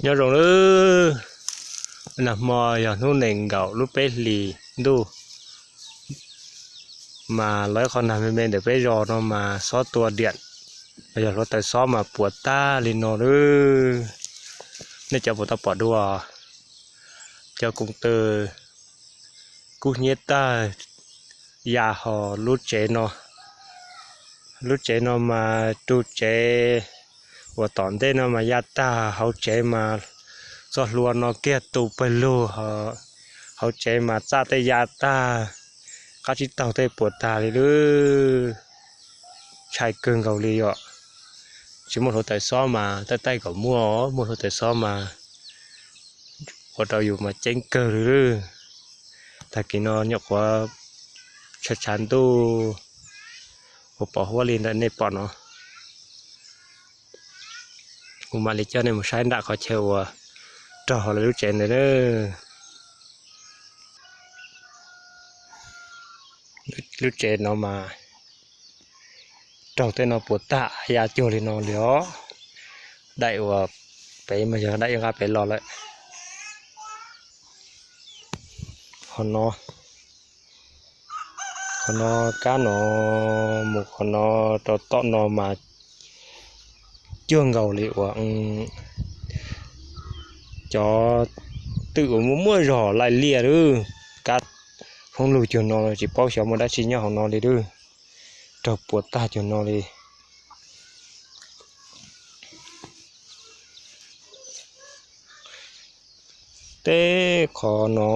Nyob zoo nawb, nag hmo yog hnub nees nkaum lub peb hlis ntuj, mas lawv qhov nag me me ntawm peb zos no mas xob tua diam, los yog hluav taws xob mas puas tag li no nawb. Nej cov puas tau pom dua, cov koom tw kub hnyiab tag ya ho lub tsev no. Lub tsev no mas ru tsev uas tom ntej no mas ya tag, hauv tsev mas txoj hlua no kiag tu pawg lug, hauv tsev mas txaj tej ya tag, qab tsib taug tej puas tag li lub, ntshai kawg nkaus li yom. Tsis muaj hluav taws xob mas taij taij kom muaj, muaj hluav taws xob mas ua rau yus mas ceeb kawg li lub. Tag kis no nyuam qhuav tshav tshav ntuj uas pom huab li ntawm nej pom no, kuv mam li coj nej mus saib nram qhov chaw uas raug hauv lawv lub tsev ntawd na. Lub tsev no mas raug tej no puas tag ya cuag li no li os. Daim uas pem mas yog daim nqa pem los lawm. Qhov no, qhov no kab no mus qhov no rau tom no mas cuag nkaus li uas cov twm uas muaj muaj zog laij liaj lub. Kab khoob lug cuag no tsis paub xyov muaj dab tsi nyob hauv no li lub, raug puas tag cuag no li. Tej qhov no,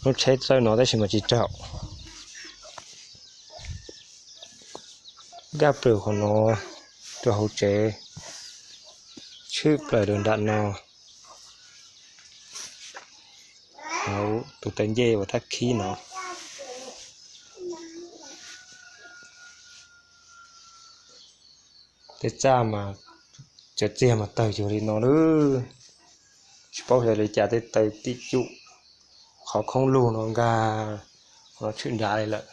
lub tsheb txawj no tab sis mas tsis raug. Nkaj plaws qhov no rau hauv tsev, tshwm plaws rau nram no, hauv tus taw ncej uas thab khib no. Tej txaj mas txias txiag mas tawg cuag li no lub. Tsis paub xyov li cas tej taw tib cum qhov khoob lug no nkag qhov no tshwm nrad li lawm.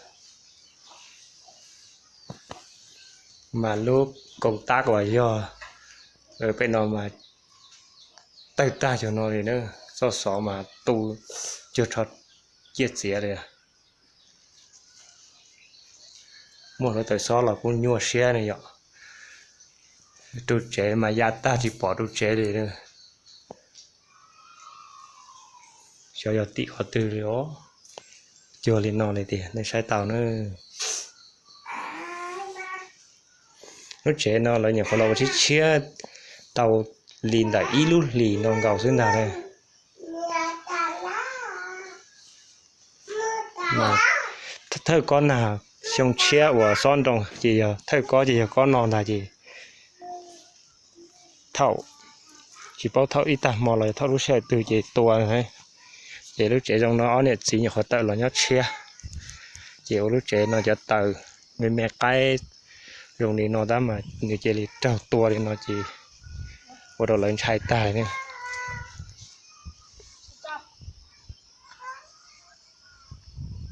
Mas lub koom tab uas yog pem no mas tawg tag cuag no li na, txoj xov mas tu cuag rho ciaj txiav li. Muaj hluav taws xob los kuj nyuaj siab ne yom. Ru tsev mas ya tag tsis pom ru tsev li. Xyov yog tim qhov twg li os. Cuag li no li tiag nej saib tau na. Lub tsev no lawv nyuam qhuav los ua tshiab tshiab tau li ntawm ib lub hlis no nkaus xwb ntag. Thawj kob nag xyoo tshiab uas xob nroo ces yog thawj kob ces yog kob no ntag ces thaum, tsis paub thaum ib tag hmo los yog thaum lub sij hawm twg ces tua. Ces lub tsev zoo no ob niam txiv nyuam qhuav tawm los nyob tshiab, ces ua lub tsev no cov taws me me qaib zoo li no tab mas nws cia li raug tua li no ces ua rau lawv ntshai tag li.